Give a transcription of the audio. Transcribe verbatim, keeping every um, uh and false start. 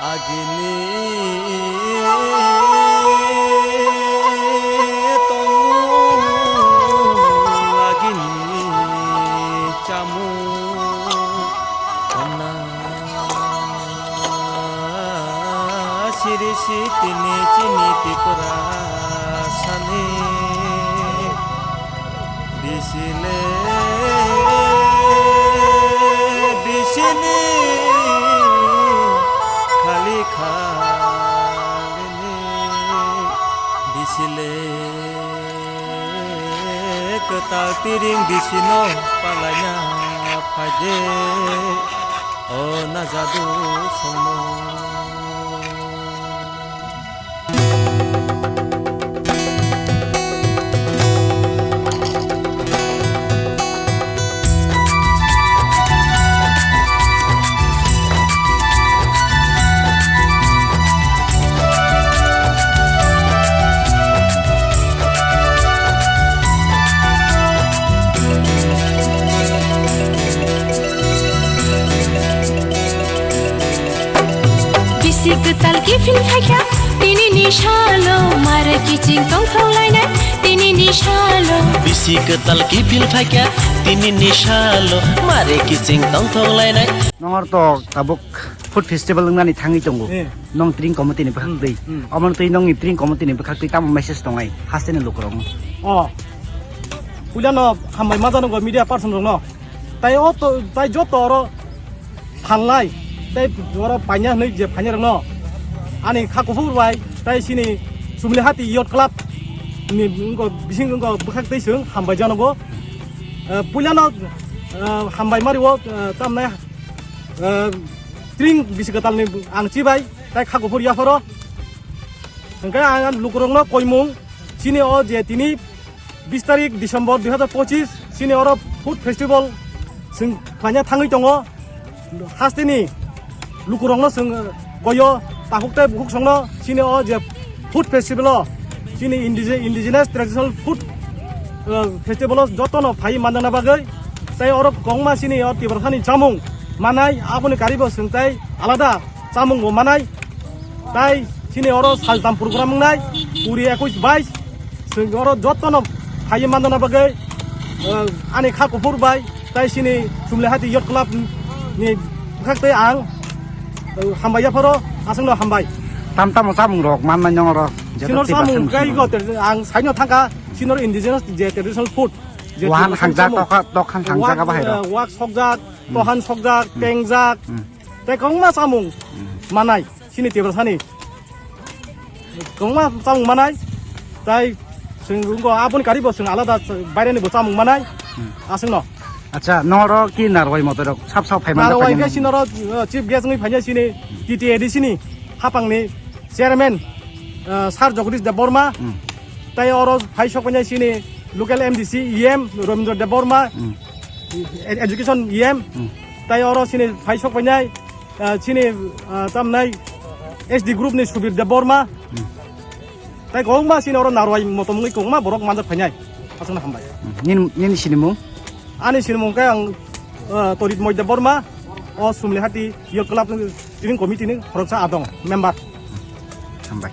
Agini tongmung, agini chamung, honna siri sitini chini Tripura sani. Bisile, bisini, khali khalini, bisile, kwtal tiring bisino palaina phaide, o najadu songno. Bisi kwtal kiphil phaikha, tini ni salo mare kiching tongthok lainai, tini ni salo. Bisi kwtal kiphil phaikha, tini ni salo mare kiching tongthok lainai. Nongor to tabuk food festival wngnani thangwi tongo. Eh. Nong tring committee ni bwkhak Hmm, twi. Hmm. Omo twi nongni tring committee ni bwkhak twi tamo message tongnai hasteni lukurokno? Oh. Puilano hambai ma jano go media person rokno. Tai o to, tai joto oro phalnai, tai oro paina hwnwi je phainairokno ani kha kuphur bai, tai chini Sumlihati Youth Club ni wngkha bising wngkha bwkhak twi chwng hambai jano go. Eh, puilano, eh, hambai mario, eh, tamnai, eh, tring bisi kwtalni ang chibai, tai kha kuphur yapharo. Hwnkhe ang lukurokno koimung, chini o je tini bis tarik December dui hazar pochis, chini oro food festival chwng khlaina thangwi tongo. Hasteni lukurokno chwng koyo, takhuk tei bukhuk songno chini o je food festival o chini indige-, indigenous traditional food, uh, festival o jotono phai manjakna bagwi, tei oro kwbangma chini o Tiprasani chamung manai, aboni karibo chwng tei alada chamung bo manai. Tai chini oro saltam program wngnai, kuri, ekwis, bais, chwng oro jotono phaiwi manjakna bagwi, uh, ani kha kuphur bai, tai chini Sumlihati Youth Club ni bwkhak tei ang, uh, hambai yapharo, aswkno hambai. Tam tamo chamung rok mannai nong oro? Chini oro chamung khe go, ang saino thangkha, chini oro indigenous je traditional food, je wahan traditional hangjak, chamung. Tokha, tokhan hangjak, wak, abo hai rok, uh, wak sokjak, hmm, tohan sokjak, hmm, tengjak, hmm, tei kwbangma chamung, hmm, manai. Chini Tiprasani kwbangma chamung manai, tai chwng wngkha aboni karibo chwng alada baireni bo chamung manai. Hmm. Aswkno. Acha, noro ki narwai motorok sap sap phai mano? Narwai khe sinoro, uh, chief guest wngwi phainai chini T T A D C ni hapangni chairman, uh, Sir Jagadish Debbarma. Hmm. Tai oro phai sok phainai chini local M D C E M Rabindra Debbarma, hmm, e-, education E M. Hmm. Tai oro chini phai sok phainai ah, chini, ah, tamnai S D group ni Subir Debbarma. Hmm. Tai kwbangma chini oro narwai motom wngwi kwbangma borok manjak phainai. Aswkno hambai. Hmm. Nini, nini sinimung? Ani sinimung khe ang, ah, Torit Moi Debbarma, o Sumlihati Youth Club ni steering committee ni khoroksa adong member. Hambai.